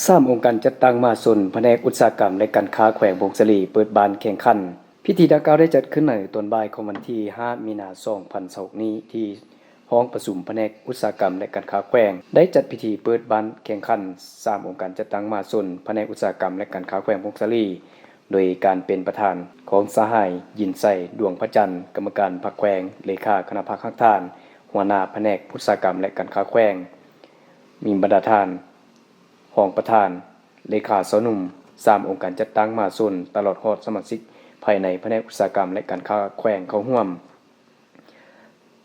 ສາມອົງການຈັດຕັ້ງມະຫາຊົນ ພະແນກອຸດສາຫະກຳ ແລະ ການຄ້າແຂວງຜົ້ງສາລີ ເປີດບ້ານແຂ່ງຂັນ. ພິທີດັ່ງກ່າວໄດ້ຈັດຂຶ້ນໃນຕອນບ່າຍຂອງວັນທີຫ້າ ມີນາ ສອງພັນຊາວຫົກນີ້ ທີ່ຫ້ອງປະຊຸມພະແນກອຸດສາຫະກຳ ແລະ ການຄ້າແຂວງ ໄດ້ຈັດພິທີເປີດບ້ານແຂ່ງຂັນສາມອົງການຈັດຕັ້ງມະຫາຊົນ ພະແນກອຸດສາຫະກຳ ແລະ ການຄ້າແຂວງຜົ້ງສາລີ ໂດຍການເປັນປະທານຂອງສະຫາຍ ຍິນໄຊ ດວງພະຈັນ ກຳມະການພັກແຂວງ, ເລຂາຄະນະພັກຮາກຖານ, ຫົວໜ້າພະແນກອຸດສາຫະກຳ ແລະ ການຄ້າແຂວງ, ມີບັນດາທ່ານ ຮອງປະທານ, ເລຂາຊາວໜຸ່ມ ສາມອົງການຈັດຕັ້ງມະຫາຊົນ ຕະຫຼອດຮອດສະມາຊິກພາຍໃນພະແນກອຸດສາຫະກຳ ແລະ ການຄ້າແຂວງເຂົ້າຮ່ວມ.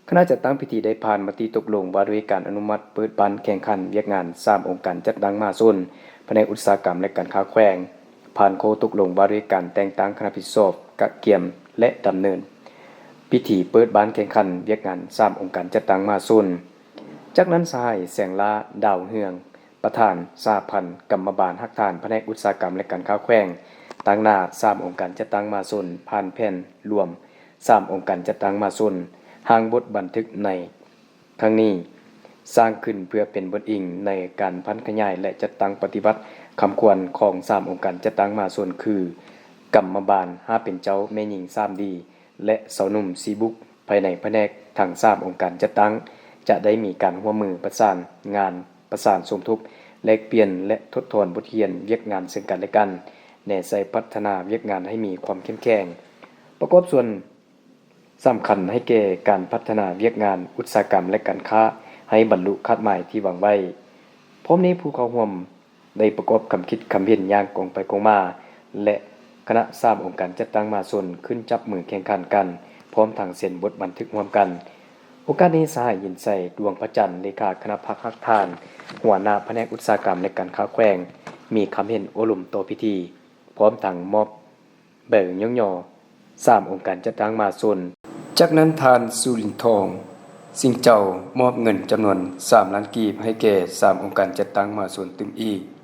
ຄະນະຈັດຕັ້ງພິທີໄດ້ຜ່ານມະຕິຕົກລົງວ່າດ້ວຍການອະນຸມັດເປີດບ້ານແຂ່ງຂັນວຽກງານສາມອົງການຈັດຕັ້ງມະຫາຊົນ ພະແນກອຸດສາຫະກຳ ແລະ ການຄ້າແຂວງ, ຜ່ານຂໍ້ຕົກລົງວ່າດ້ວຍການແຕ່ງຕັ້ງຄະນະຜິດຊອບ, ກະກຽມ ແລະ ດຳເນີນພິທີເປີດບ້ານແຂ່ງຂັນວຽກງານສາມອົງການຈັດຕັ້ງມະຫາຊົນ. ຈາກນັ້ນ ສະຫາຍ ແສງຫຼ້າ ດາວເຮືອງ ປະທານສະຫະພັນກຳມະບານຮາກຖານພະແນກອຸດສາຫະກຳ ແລະ ການຄ້າແຂວງ ຕາງໜ້າສາມອົງການຈັດຕັ້ງມະຫາຊົນ ຜ່ານແຜນລວມສາມອົງການຈັດຕັ້ງມະຫາຊົນ. ຮ່າງບົດບັນທຶກໃນຄັ້ງນີ້ ສ້າງຂຶ້ນເພື່ອເປັນບົດອີງໃນການຜັນຂະຫຍາຍ ແລະ ຈັດຕັ້ງປະຕິບັດຄຳຂວັນຂອງສາມອົງການຈັດຕັ້ງມະຫາຊົນ ຄື ກຳມະບານຫ້າເປັນເຈົ້າ, ແມ່ຍິງສາມດີ ແລະ ຊາວໜຸ່ມສີ່ບຸກ. ພາຍໃນພະແນກທັງສາມອົງການຈັດຕັ້ງ ຈະໄດ້ມີການຮ່ວມມືປະສານງານ, ປະສານສົມທົບ, ແລກປ່ຽນ ແລະ ຖົດຖອນບົດຮຽນວຽກງານເຊິ່ງກັນ ແລະ ກັນ, ແນໃສ່ພັດທະນາວຽກງານໃຫ້ມີຄວາມເຂັ້ມແຂງ, ປະກອບສ່ວນສຳຄັນໃຫ້ແກ່ການພັດທະນາວຽກງານອຸດສາຫະກຳ ແລະ ການຄ້າ ໃຫ້ບັນລຸຄາດໝາຍທີ່ວາງໄວ້. ພ້ອມນີ້ ຜູ້ເຂົ້າຮ່ວມ ໄດ້ປະກອບຄຳຄິດຄຳເຫັນຢ່າງກົງໄປກົງມາ ແລະ ຄະນະສາມອົງການຈັດຕັ້ງມະຫາຊົນຂຶ້ນຈັບມືແຂ່ງຂັນກັນ ພ້ອມທັງເຊັນບົດບັນທຶກຮ່ວມກັນ. ໂອກາດນີ້ ສະຫາຍ ຍິນໄຊ ດວງພະຈັນ ເລຂາຄະນະພັກຮາກຖານ, ຫົວໜ້າພະແນກອຸດສາຫະກຳ ແລະ ການຄ້າແຂວງ ມີຄຳເຫັນໂອ້ລົມຕໍ່ພິທີ ພ້ອມທັງມອບ ໃບຍ້ອງຍໍສາມອົງການຈັດຕັ້ງມະຫາຊົນ. ຈາກນັ້ນ ທ່ານ ສຸລິນທອງ ສິງເຈົ້າ ມອບເງິນຈຳນວນສາມລ້ານກີບໃຫ້ແກ່ສາມອົງການຈັດຕັ້ງມະຫາຊົນຕື່ມອີກ.